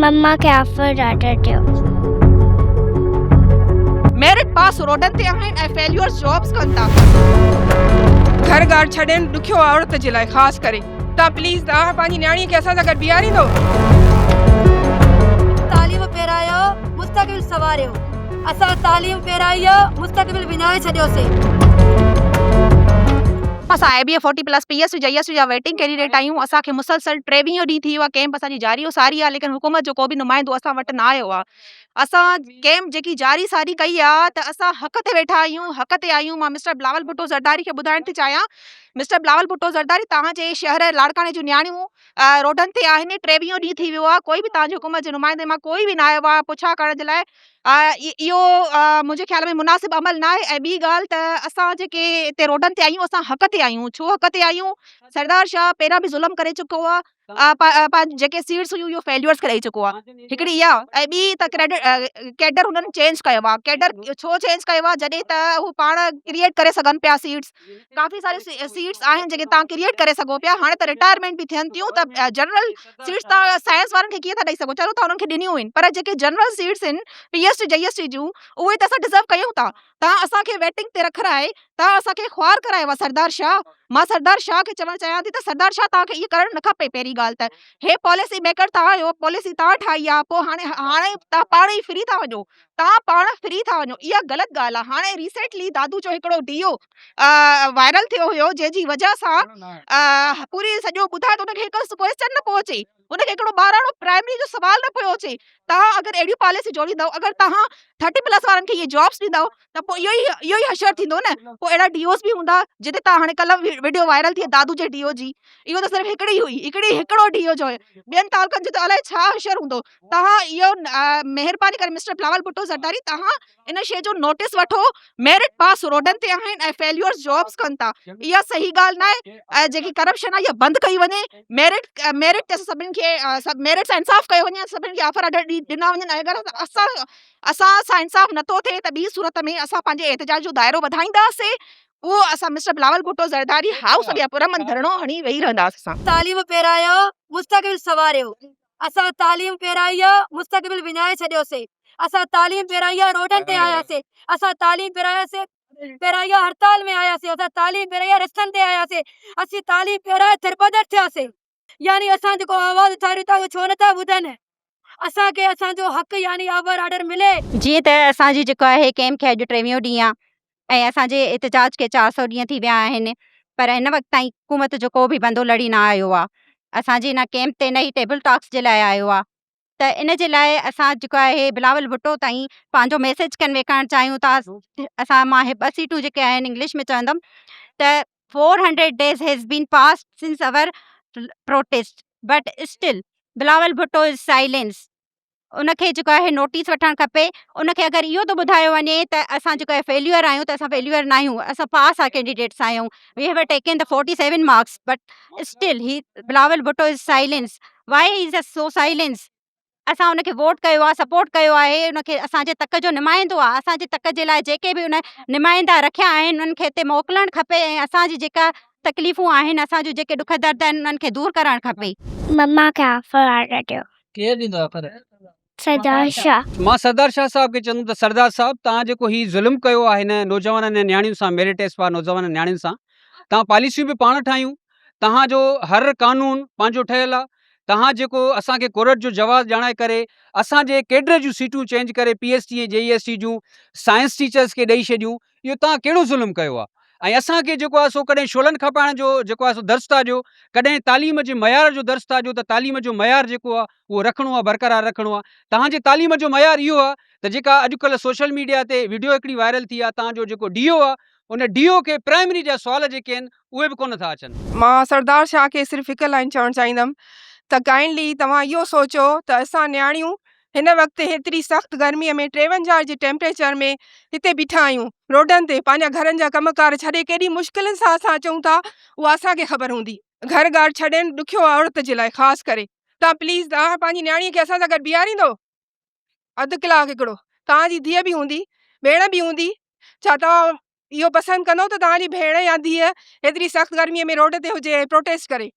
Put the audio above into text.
مما کي offer order ڏيو. Merit پاس روڊن تي آهن ۽ فيليورز جابس ڪن ٿا. گهر گار ڇڏڻ ڏکيو آ عورت جي لاء خاص ڪري تان پليز توهان پنهنجي نياڻي کي اسان سان گڏ بيهاريندو. تعليم پيرايو مستقبل سنواريو اسان تعليم پيرائي مستقبل وڃائي ڇڏيوسين. اسان I B A forty plus P S U J S U جا ويٽنگ ڪينڊيڊيٽ آهيون اسان کي مسلسل ٽيويهه ڏينهن ٿي ويو آهي ڪيمپ اسان جي جاري و ساري آهي ليڪن حڪومت جو ڪو به نمائندو اسان وٽ نه آيو آهي اسان ڪيمپ جيڪي جاري ساري ڪئي آهي ته اسان حق تي ويٺا آهيون حق تي آهيون مان مسٽر بلاول ڀٽو زرداري کي ٻڌائڻ ٿي چاهيان مسٽر بلاول ڀٽو زرداري توهان جي شهر لاڙڪاڻي جون نياڻيون روڊن تي آهن ٽيويهه ڏينهن ٿي ويو آهي ڪوئي به توهان جي حڪومت جي نمائندي مان ڪوئي به نه آيو آهي پڇا ڪرڻ جي لاء اهو منهنجي خيال ۾ مناسب عمل ناهي ۽ ٻي ڳالهه ته اسان جيڪي هتي روڊن تي آهيون اسان حق تي آهيون ڇو حق تي آهيون سردار شاهه پهريان به ظلم ڪري چڪو آهي جيڪي سيٽس هيون اهو فيليورس کي ڏئي چڪو آهي هڪڙي اها ۽ ٻي ته ڪريڊٽ ڪيڊر هنن چينج ڪيو آهي ڪيڊر ڇو چينج ڪيو آهي جڏهن ته هو پاڻ ڪريئيٽ ڪري سگهن پيا سيٽس ڪافي ساري سيٽس آهن جيڪي تان ڪريئيٽ ڪري سگهو پيا هاڻي ته رٽائرمينٽ به ٿين ٿيون ته جنرل سيٽس تان سائنس وارن کي ڪيئن ٿا ڏئي سگهو چلو تان انهن کي ڏنيون آهن پر جيڪي جنرل سيٽس آهن P S T J S T جون اهي ته اسان ڊزرو ڪيون ٿا تان اسان کي ويٽنگ تي رکرائي تان اسان کي خوار ڪرايو آهي سردار شاهه مان سردار شاهه کي چوڻ چاهيان ٿي ته سردار شاهه تان کي ائين ڪرڻ نه کپي پهرين ڳالهه ته هي پاليسي ميڪر تان آهيو پاليسي تان ٺاهي آهي پوء هاڻي هاڻي تان پاڻ ئي فري ٿا وڃو تان پاڻ فري ٿا وڃو اها غلط ڳالهه آهي هاڻي ريسينٽلي دادو جو هڪڙو ڊي او وائرل ٿيو هيو جنهن جي وجه سان پوري سڄو ٻڌائي ته ان کي هڪ ڪوئسچن نه پيو اچي ان کي هڪڙو ٻاراڻو پرائمري جو سوال نه پيو اچي تان اگر اهڙيون پاليسي جوڙيندو اگر تان ٿرٽي پلس وارن کي اهي جابس ڏيندو ته پوء اهو ئي اهو ئي حشر ٿيندو نه پوء اهڙا ڊي اوز به هوندا جتي تان هاڻي ڪلهه وڊيو وائرل ٿي دادو جي ڊي او جي اهو ته صرف هڪڙي هئي هڪڙي هڪڙو ڊي او جو ٻين تعلقن جو ته الائي ڇا حشر هوندو توهان اهو مهرباني ڪري مسٽر بلاول ڀٽو زرداري توهان ان شيء جو نوٽيس وٺو ميرٽ پاس روڊن تي آهن ۽ فيليورز جابس ڪن ٿا اها صحيح ڳالهه ناهي ۽ جيڪي ڪرپشن آهي اها بند ڪئي وڃي ميرٽ ميرٽ تي سڀني کي ميرٽ سان انصاف ڪيو وڃي سڀني کي آفر آرڊر ڏنا وڃن ۽ اگر اسان اسان سان انصاف نٿو ٿئي ته ٻي صورت ۾ اسان پنهنجي احتجاج جو دائرو وڌائينداسين اهو اسان مسٽر بلاول ڀٽو زرداري هائوس اڳيان پرامن ڌرڻو هڻي ويهي رهنداسين اسان. تعليم پيرايو مستقبل سنواريو اسان تعليم پيرائي مستقبل وڃائي ڇڏيوسي اسان تعليم پيرائي روڊن تي آياسي اسان تعليم پيراياسي پيرائي هڙتال ۾ آياسي اسان تعليم پيرائي رستن تي آياسي اسين تعليم پيرائي ٿرپدر ٿياسي يعني اسان جيڪو آواز اٿاريون ٿا اهو ڇو نٿا ٻڌن اسان کي اسان جو حق يعني آور آرڊر ملي. جيئن ته اسان جي جيڪو آهي ڪيمپ کي اڄ ٽيويهون ڏينهن آهي ۽ اسان جي احتجاج کي 400 ڏينهن ٿي ويا آهن پر هن وقت تائين حڪومت جو ڪو به بندو لڙي نه آيو آهي اسان جي نه ڪيمپ تي نه ئي ٽيبل ٽاڪس جي لاء آيو آهي ته ان جي لاء اسان جيڪو آهي بلاول ڀٽو تائين پنهنجو ميسيج ڪنوي ڪرڻ چاهيون ٿا اسان مان هي ٻه سيٽون جيڪي آهن انگلش ۾ چوندم ته 400 days has been passed since our protest but still Bilawal Bhutto is silence ان کي جيڪو آهي نوٽيس وٺڻ کپي ان کي اگر اهو ٿو ٻڌايو وڃي ته اسان جيڪو آهي فيليئر آهيون ته اسان فيليئر نه آهيون اسان پاس آ ڪينڊيڊيٽس آهيون we have taken the 47 marks but still he Bilawal Bhutto is silence why is so silence اسان ان کي ووٽ ڪيو آهي سپورٽ ڪيو آهي ان کي اسان جي تڪ جو نمائندو آهي اسان جي تڪ جي لاء جيڪي به ان نمائندا رکيا آهن انهن کي هتي موڪلڻ کپي ۽ اسان جي جيڪا تڪليفون آهن اسان جون جيڪي ڏک درد آهن انهن کي دور ڪرڻ کپي. مما کي آفر آرڊر ڏيو. ڪير ڏيندو آفر؟ سردار شاهه. مان سردار شاهه صاحب کي چوندم ته سردار صاحب توهان جيڪو هي ظلم ڪيو آهي هن نوجوانن ۽ نياڻين سان ميرٽ ايس پار نوجوانن نياڻين سان توهان پاليسيون به پاڻ ٺاهيون توهان جو هر قانون پنهنجو ٺهيل آهي توهان جيڪو اسان کي ڪورٽ جو جواز ڄاڻائي ڪري اسان جي ڪيڊر جون سيٽون چينج ڪري پي ايس ٽي ۽ جي اي ايس ٽي جون سائنس ٽيچرس کي ڏئي ڇڏيون اهو توهان ڪهڙو ظلم ڪيو آهي ۽ اسان کي جيڪو آهي سو ڪڏهن شعلن کپائڻ جو جيڪو آهي سو درس ٿا ڏيو ڪڏهن تعليم جي معيار جو درس ٿا ڏيو ته تعليم جو معيار جيڪو آهي اهو رکڻو آهي برقرار رکڻو آهي توهان جي تعليم جو معيار اهو آهي ته جيڪا اڄڪلهه سوشل ميڊيا تي وڊيو هڪڙي وائرل ٿي آهي توهان جو جيڪو ڊي او آهي ان ڊي او کي پرائمري جا سوال جيڪي آهن اهي به ڪونه ٿا اچن. مان سردار شاهه کي صرف هڪ لائين چوڻ چاهيندم ته ڪائنڊلي توهان اهو سوچو ته اسان نياڻيون هن وقت هيتري سخت گرمي ۾ 53 جي ٽيمپريچر ۾ هتي بيٺا آهيون روڊن تي پنهنجا گهرن جا ڪم ڪار ڇڏي ڪيڏي مشڪلن سان اسان اچون ٿا اها اسان کي خبر هوندي گهر گار ڇڏڻ ڏکيو آهي عورت جي لاء خاص ڪري توهان پليز توهان پنهنجي نياڻي کي اسان سان گڏ بيهاريندو اڌ ڪلاڪ هڪڙو توهان جي ڌيء به هوندي ڀيڻ به هوندي ڇا توهان اهو پسند ڪندو ته توهان جي ڀيڻ يا ڌيء هيتري سخت گرمي ۾ روڊ تي هجي ۽ پروٽيسٽ ڪري.